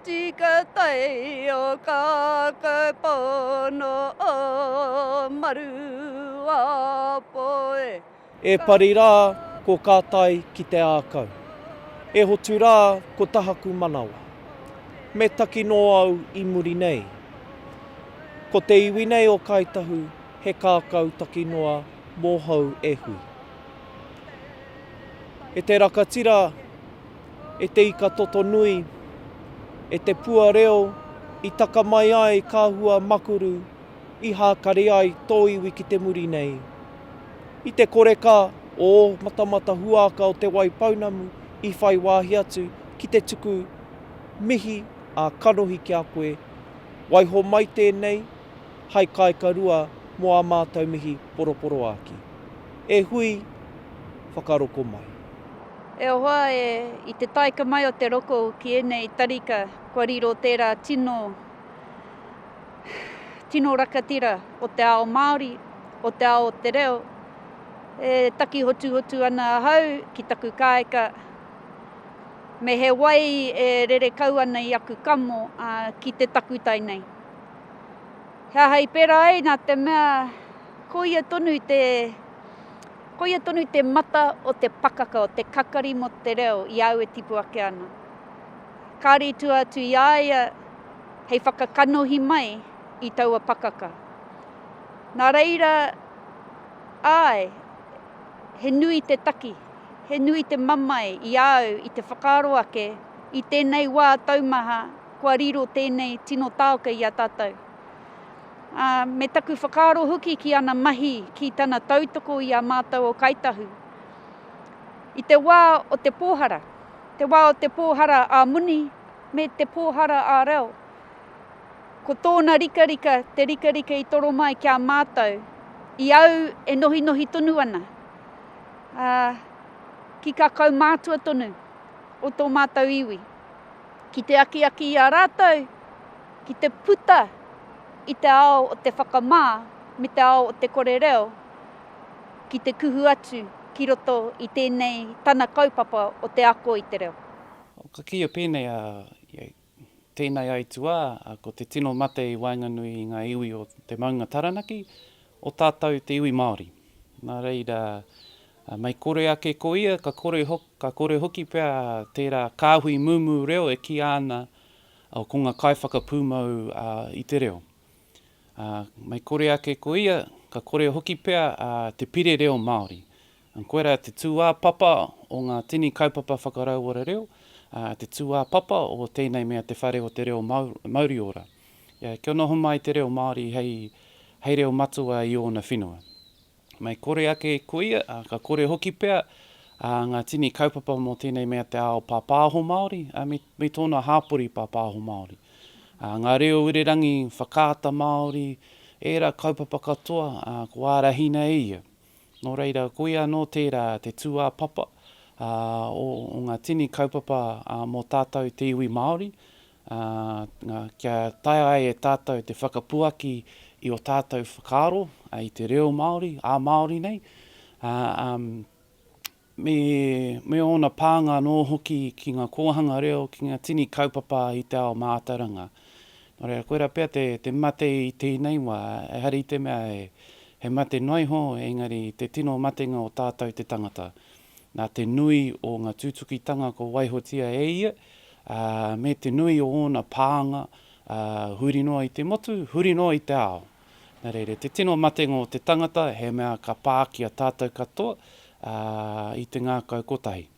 tika tai o kākau pono o Maruapo e. E pari rā ko kā tai ki te ākau. E hotu rā ko tahaku manawa. Me taki nō au i muri nei. Ko te iwi nei o Kāi Tahu he kākau taki noa mōhou e hui. E te rakatira, e te ika toto nui, e te pua reo i taka mai ai ka hua makuru i hākari ai tō iwi ki te muri nei. I te koreka o ō matamata huāka o Te Waipounamu i whai wāhi atu ki te tuku mihi ā kanohi ki a koe, waiho mai tēnei hai kāikarua mō ā mātou mihi poroporoāki. E hui, whakaroko mai. E hoa e, i te taeka mai o te roko ki ēnei tarika kua riro tērā tino, tino rakatira o te ao Māori, o te ao o te reo. E taki hotuhotu ana ahau ki taku kāika, me he wai e rere kau ana i aku kamo, ā, ki te takutai nei. He aha i pērā ai, nā te mea koia tonu te, koia tonu te mata o te pakaka, o te kakari mō te reo i a au e tipu ake ana. Kāre i tua atu i a ia hei whakakanohi mai i taua pakaka. Nā reira, āe, he nui te taki, he nui te mamae i a au i te whakaaro ake i tēnei wā taumaha kua riro tēnei tino taoka i a tātou. Ā, me taku whakaaro hoki ki ana mahi, ki tana tautoko i a mātou o Kāi Tahu. I te wā o te pōhara, te wā o te pōhara ā-moni me te pōhara ā-reo, ko tōna rikarika te rikarika i toro mai ki a mātou, i au e nohinohi tonu ana, ā, ki kā kaumātua tonu o tō mātou iwi. ki te akiaki i a rātou ki te puta i te ao o te whakamā me te ao o te kore reo ki te kuhu atu ki roto i tēnei tana kaupapa o te ako i te reo. Ka kīia pēnei a tēnei aituā, ko te tino mate i waenganui i ngā iwi o te maunga Taranaki, o tātou te iwi Māori. Nā reira, mei kore ake ko ia, ka kore, ka kore hoki pea tērā kāhui mūmū reo e kīia ana ko ngā kaiwhakapūmau i te reo. Mei kore ake ko ia, ka kore hoki pea te pire reo Māori. Koirā te tūāpapa o ngā tini kaupapa whakarauora reo, te tūāpapa o tēnei mea Te Whare o te Reo Mauriora. Kia noho mai te reo Māori hei, hei reo matua i ōna whenua. Mei kore ake ko ia, ka kore hoki pea ngā tini kaupapa mō tēnei mea te ao pāpāho Māori, me, me tōna hāpori pāpāho Māori. Ngā reo irirangi whakaata Māori, ērā kaupapa katoa ko ārahina e ia. Nō reira, koia anō tērā te tūāpapa o, o ngā tini kaupapa mō tātou te iwi Māori, ā, kia taea ai e tātou te whakapuaki i ō tātou whakaaro i te reo Māori, ā-Māori nei, ā, me, me ōna pānga anō hoki ki ngā kōhanga reo, ki ngā tini kaupapa i te ao mātauranga. Nō reira, koirā pea te, te mate i tēnei wā, ehara i te mea he, he mate noa iho, engari te tino matenga o tātou te tangata. Nā te nui o ngā tūtukitanga kua waihotia e ia, ā, me te nui o ōna pānga, ā, huri noa i te motu, huri noa i te ao. Nā reira, te tino matenga o te tangata, he mea ka pā ki a tātou katoa, ā, i te ngākau kotahi.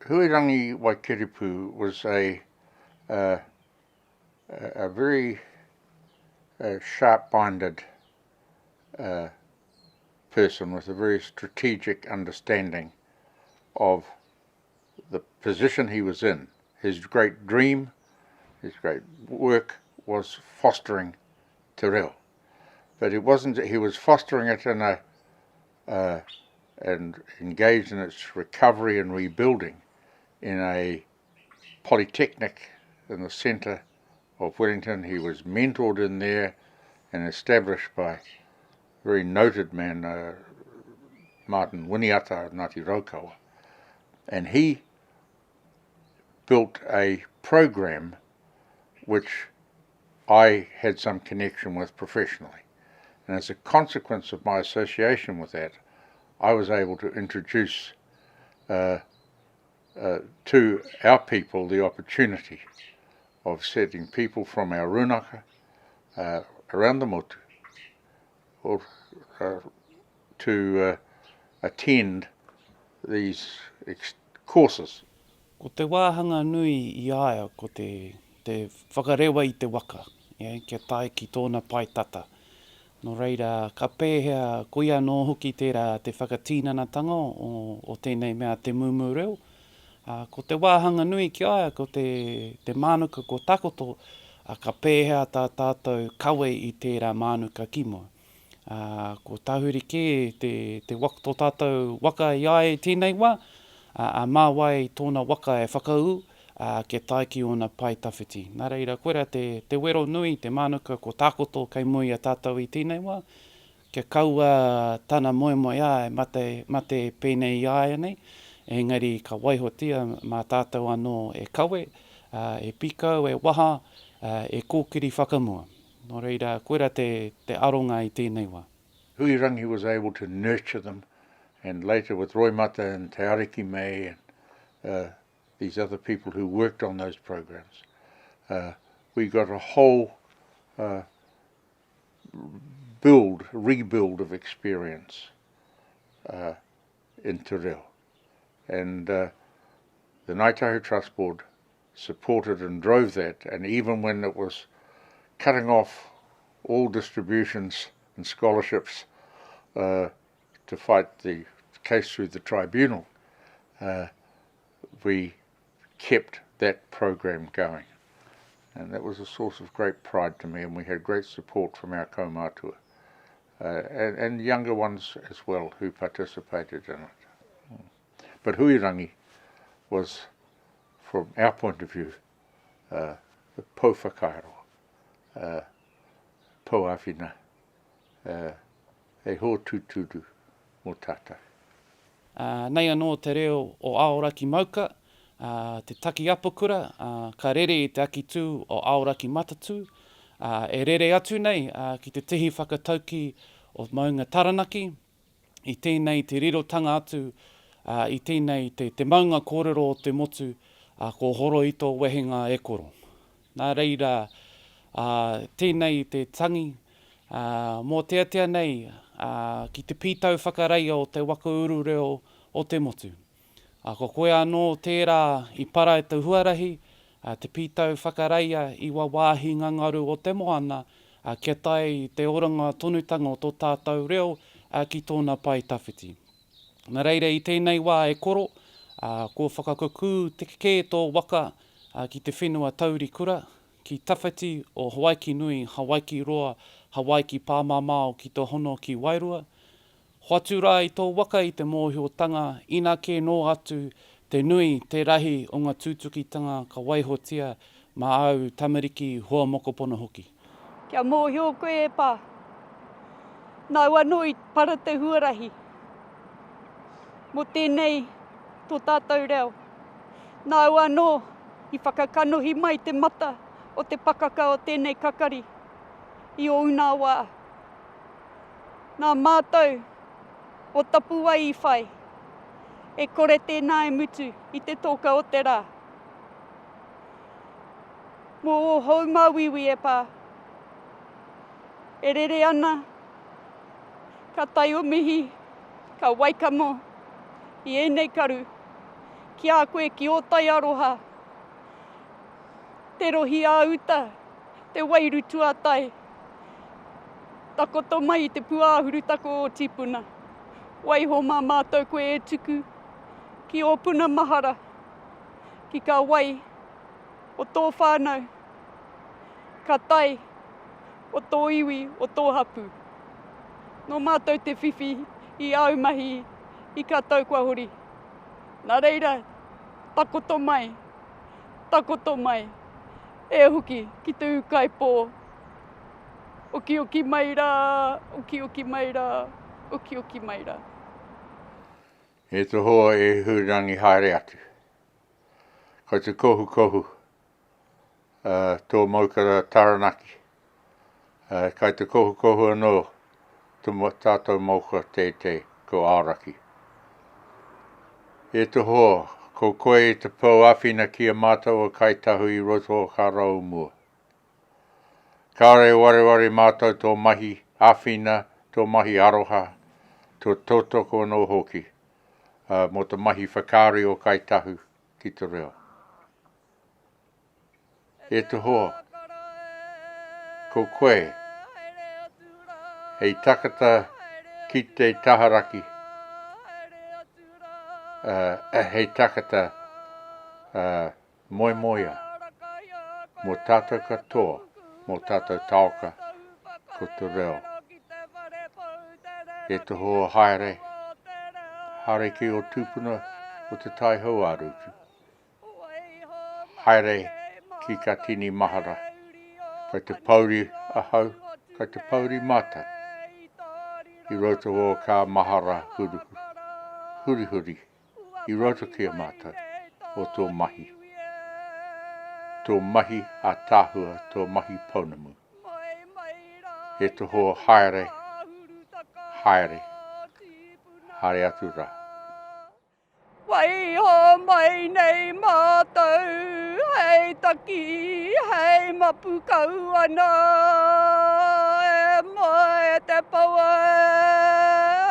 Huirangi Waikiripu was a, a, a very sharp-minded uh, person with a very strategic understanding of the position he was in. His great dream, his great work was fostering te reo. But it wasn't, he was fostering it in a, uh, and engaged in its recovery and rebuilding in a polytechnic in the centre of Wellington. He was mentored in there and established by a very noted man, uh, Martin Winiata of Ngāti Raukawa. And he built a program which I had some connection with professionally. And as a consequence of my association with that, I was able to introduce uh, uh, to our people the opportunity of setting people from our runaka uh, around the motu or, uh, to uh, attend these courses. Ko te wāhanga nui i a ia ko te, te whakarewa i te waka, yeah, kia tae ki tōna pae tata. Nō reira, ka pēhea, koia anō hoki tērā te whakatīnanatanga o, o tēnei mea te mūmū reo. Ā, ko te wāhanga nui ki a ia ko te, te mānuka ko takoto, ā, ka pēhea tā tātou kawe i tērā mānuka ki mua. Ā, ko tahuri kē te, te waka, tō tātou waka i a ia i tēnei wā, ā, ā, mā wai tōna waka e whakaū, ā, kia tae ki ōna pae tawhiti. Nā reira, koirā te, te wero nui, te mānuka ko takoto kei mua i a tātou i tēnei wā, kia kaua tana moemoeā e mate, mate pēnei i a ia nei, engari ka waihotia mā tātou anō e kawe, ā, e pīkau, e waha, ā, e kōkiri whakamua. Nō reira, koirā te, te aronga i tēnei wā. Huirangi was able to nurture them and later with Roimata and Te Ariki May and uh, these other people who worked on those programs, uh, we got a whole uh, build, rebuild of experience uh, in Te Reo. And uh, the Ngāi Tahu Trust Board supported and drove that, and even when it was cutting off all distributions and scholarships uh, to fight the case through the tribunal, uh, we kept that program going. And that was a source of great pride to me, and we had great support from our kaumātua uh, and, and younger ones as well who participated in it. But Huirangi was, from our point of view, uh, the pou whakairo, uh, pou āwhina, uh, hei hō tūturu mō tātou. Ā, nei anō te reo o Aoraki Mauka, ā, te taki apakura, ā, ka rere i te akitū o Aoraki Matatū, ā, e rere atu nei, ā, ki te tihi whakatauki o Maunga Taranaki, i tēnei te rirotanga atu, ā, i tēnei te, te maunga kōrero o te motu, ā, ko horo i tō wehenga e koro. Nā reira, ā, tēnei te tangi, ā, mōteatea nei, ā, ki te pītau whakareia o te waka uru reo o te motu. Ā, ko koe anō tērā i para i te huarahi, ā, te pītau whakareia i wāwāhi ngangaru o te moana, ā, kia tae te oranga tonutanga o tō tātou reo, ā, ki tōna pae tawhiti. Nā reira i tēnei wā e koro, ā, kua whakakukū te kē tō waka, ā, ki te whenua taurikura, ki tawhiti o Hawaiki nui, Hawaiki roa, Hawaiki pāmamao ki te hono ki Wairua. Hoatu rā i tō waka i te mōhiotanga ina kē nō atu te nui, te rahi o ngā tūtukitanga ka waihotia mā āu tamariki, hoa mokopona hoki. Kia mōhio koe e pā. Nāu anō i para te huarahi mō tēnei tō tātou reo. Nāu anō i whakakanohi mai te mata o te pakaka o tēnei kakari i ōu nā wā. Nā mātou o Tapuwae i whai, e kore tēnā e mutu i te tōka o te rā. Mō ō hou māuiui e pā, e rere ana ka tai o mihi, ka waikamo i ēnei karu ki a koe ki ō tai aroha, te rohi ā-uta, te wairu tuatai, takoto mai i te puāhuru tako o tīpuna. Waiho mā mātou koe e tuku ki ō puna mahara, ki kā wai o tō whānau, ka tai o tō iwi, o tō hapū. Nō mātou te whiwhi i āu mahi i kā tau kua hori. Nā reira, takoto mai, takoto mai, e hoki ki te ūkaipō. Okioki mai rā, okioki mai rā, okioki mai rā. E te hoa e Huirangi haere atu. Ko te kohukohu. Tō maukara Taranaki. Kai te kohukohu anō to tātou mauka teitei ko Aoraki. E te hoa, ko koe te pou āwhina ki a mātou o Kāi Tahu i roto o kā rau mua. Kāore e wareware mātou tō mahi āwhina, tō mahi aroha, tō tautoko anō hoki mō te mahi whakaari o Kāi Tahu ki te reo. E te hoa, ko koe hei takata ki te taharaki, hei takata moemoea mō tātou katoa, mō tātou taoka, ko te reo. E te hoa haere, haere ki ō tūpuna o Te Tai Hauārutu. Haere ki ka tini mahara. Kai te pouri ahau, kai te pouri mātou. I roto o kā mahara hurihuri, i roto ki a mātou, o tō mahi. Tō mahi ātaahua, tō mahi pounamu. E te hoa haere, haere, haere atu rā. Waiho mai nei mātou hei taki, hei mapu kau ana e moe te pou e.